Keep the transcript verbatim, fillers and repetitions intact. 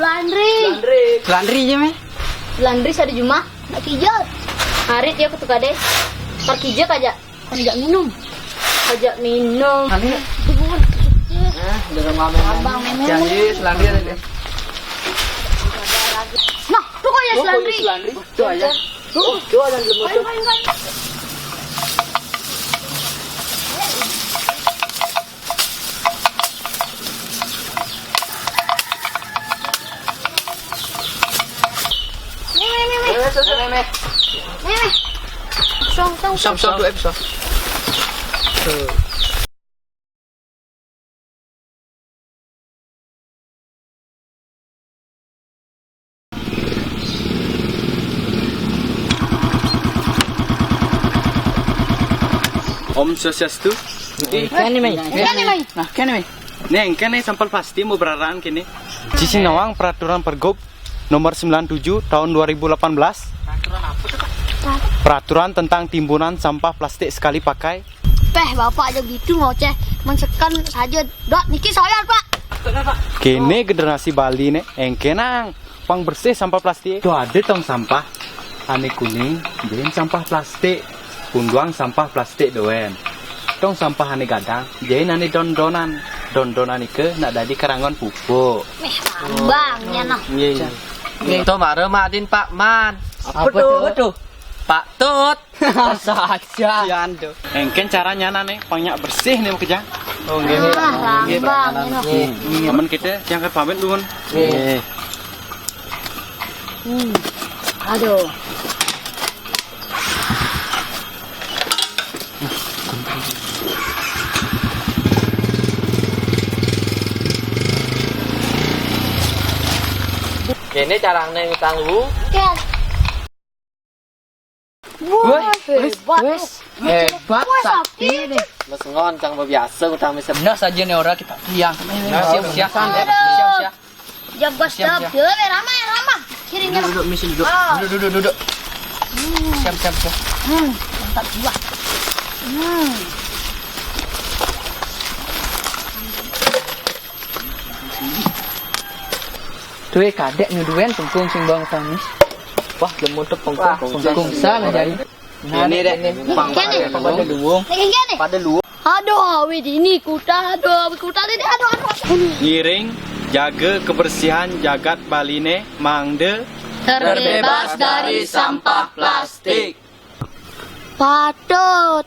Landri. Landri je meh. Landri sada jumah. Nak kija. Arit ya kutu kade. Par kija kaja. Ajak minum. Ajak minum. Nah, dengan mama. Abang memang. Jadi Landri ada deh. Nah, tuh kok ya Landri. Landri. Tuh aja. Tuh, tuh ada lembut tuh. Nih, nih, nih, nih. Nih, nih, nih. Nih, nih. Song, song, song. Song, song, dua, song. Tuh. Om Swastiastu. Kene mai. Kene mai. Nah, kene mai. Nih, kene sampah plastik mau beraraan kene. Cici nawang peraturan Pergub nomor sembilan tujuh tahun dua ribu delapan belas. Peraturan apa tuh, Pak? Peraturan tentang timbunan sampah plastik sekali pakai. Peh, bapak aja gitu ngoceh. Mensekan saja. Dok, niki soyal, Pak. Kene generasi Bali ne, engke nang pang bersih sampah plastik. Tuh ada tong sampah ane kuning, jain sampah plastik. Kunduang sampah plastik doen. Tong sampah ane gadang, jain ane don-donan. Don-donan ike nak dadi karangon pupuk. Meh, bang, ya nah. Iya, iya. Itu mare madin Pak Man. Apa tuh? Apa tuh? Pak Tut. Saja. Sian tuh. Engken caranya nane, pang nyak bersih nih mau kejang. Oh, nggih. Ah, lambang, ya, nah. Nggih. Aman kita yang ke pamit dulu. Nggih. Hmm. Aduh. Kene carane ngutang lu. Oke. Wah, hebat. Wes, hebat. Wah, sakti sakti nih. Mas ngon cang biasa ngutang bisa. Benar saja nih ora kita. Iya. Nah, siap, siap. Aduh. Siap, siap. Jago siap, siap. Yo, rama, rama. Kiring, duduk, duduk, misin duduk. Ah. Duduk, duduk, duduk. Hmm. Siap, siap, siap. Hmm, mantap jiwa. Hmm. Tuh, eh, kadek nyuduan tungkung sing bang tangis. Wah, lemu tuh pengkung. Wah, pengkung sana jadi. Ini deh, pang pada duwung. Pada duwung. Aduh, awit ini kuta, aduh, awit kuta ini, aduh, aduh. Ngiring, jaga kebersihan jagat Baline, mangde terbebas dari sampah plastik. Patut.